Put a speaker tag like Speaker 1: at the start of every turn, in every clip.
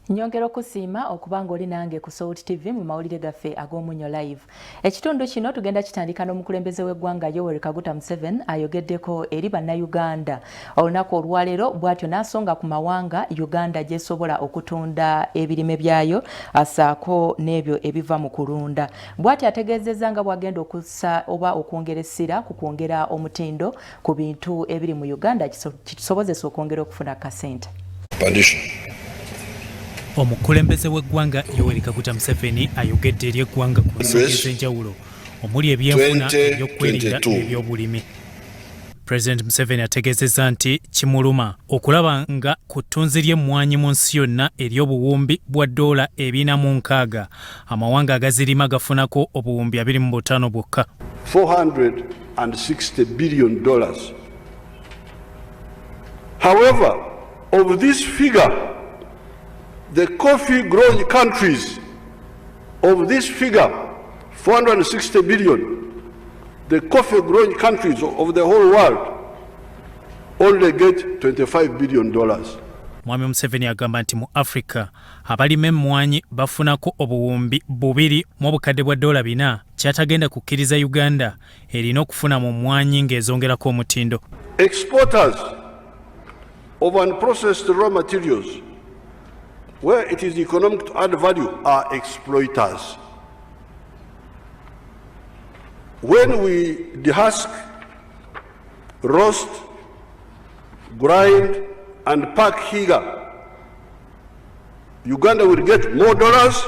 Speaker 1: Nyongera okusiima okuba ng'oli nange ku Salt TV mu mawulire gaffe ag'omunyo live. Ekitundu kino tugenda kitandika n'omukulembeze w'eggwanga Yoweri Kaguta Museveni ayogeddeko eri bannayuganda olunaku olwaleero bw'atyo n'asonga ku mawanga Uganda gy'esobola okutunda ebirime byayo asaako n'ebyo ebiva mu kulunda. Bw'atyo ategeezezza nga bw'agenda okussa oba okwongera essira ku kwongera omutindo ku bintu ebiri mu Uganda kitusobozesa okwongera okufuna kasente.
Speaker 2: Omukulembeze w'eggwanga Yoweri Kaguta Museveni ayogedde eri eggwanga ku nsonga ez'enjawulo omuli ebyenfuna, ebyokwerinda n'ebyobulimi. President Museveni ategeezezza nti kimuluma okulaba nga ku ttunzi ly'emmwanyi mu nsi yonna ery'obuwumbi bwa ddoola ebina mu nkaaga amawanga agazirima gafunako obuwumbi 25 bwokka.
Speaker 3: $460 billion. However, of this figure, the coffee growing countries, of this figure, 460 billion, the coffee growing countries of the whole world only get $25 billion.
Speaker 2: Mwami Museveni agamba nti mu Africa abalima emmwanyi bafunako obuwumbi bubiri mu obukadde bwa ddoola bina kyatagenda kukkiriza Uganda erina okufuna mu mmwanyi ng'ezongerako omutindo.
Speaker 3: Exporters of unprocessed raw materials where it is economic to add value are exploiters. When we dehusk, roast, grind and pack here, Uganda will get more dollars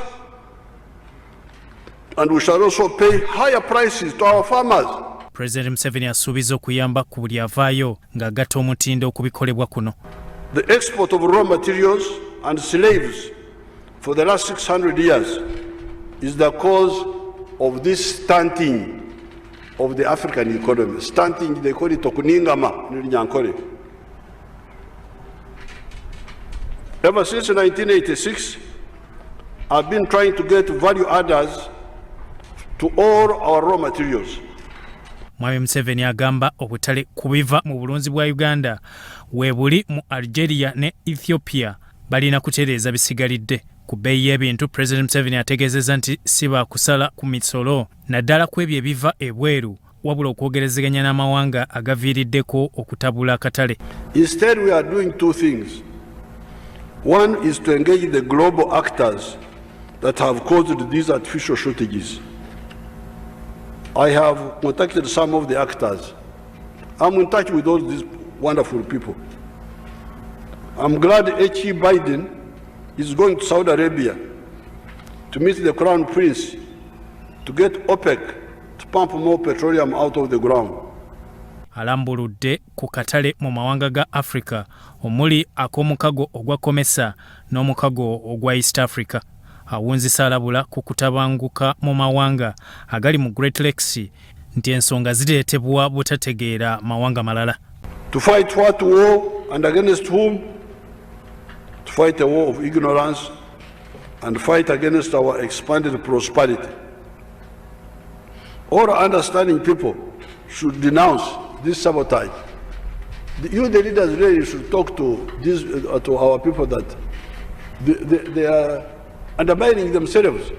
Speaker 3: and we shall also pay higher prices to our farmers.
Speaker 2: President Museveni asuubiza okuyamba ku buli avaayo ng'agatta omutindo ku bikolebwa kuno.
Speaker 3: The export of raw materials and slaves for the last 600 years is the cause of this stunting of the African economy. Stunting, they call it okuningama in Nyankole. Ever since 1986, I've been trying to get value adders to all our raw materials.
Speaker 2: Mwami Museveni agamba obutale ku biva mu bulunzi bwa Uganda weebuli mu Algeria ne Ethiopia balina kutereeza bisigalidde. Ku bbeeyi y'ebintu, President Museveni ategeezezza nti si baakusala ku misolo naddala ku ebyo ebiva ebweru wabula okwogerezeganya n'amawanga agaviiriddeko okutabula akatale.
Speaker 3: Instead, we are doing two things. One is to engage the global actors that have caused these artificial shortages. I have contacted some of the actors. I'm in touch with all these wonderful people. I'm glad H.E. Biden is going to Saudi Arabia to meet the Crown Prince to get OPEC to pump more petroleum out of the ground.
Speaker 2: Alambuludde ku katale mu mawanga ga Africa omuli ak'omukago ogwa COMESA n'omukago ogwa East Africa. Awunzisa alabula ku kutabanguka mu mawanga agali mu Great Lakes nti ensonga zireetebwa butategeera mawanga malala.
Speaker 3: To fight what war and against whom? To fight a war of ignorance and fight against our expanded prosperity. All understanding people should denounce this sabotage. You, the leaders, really should talk to our people that they are undermining themselves.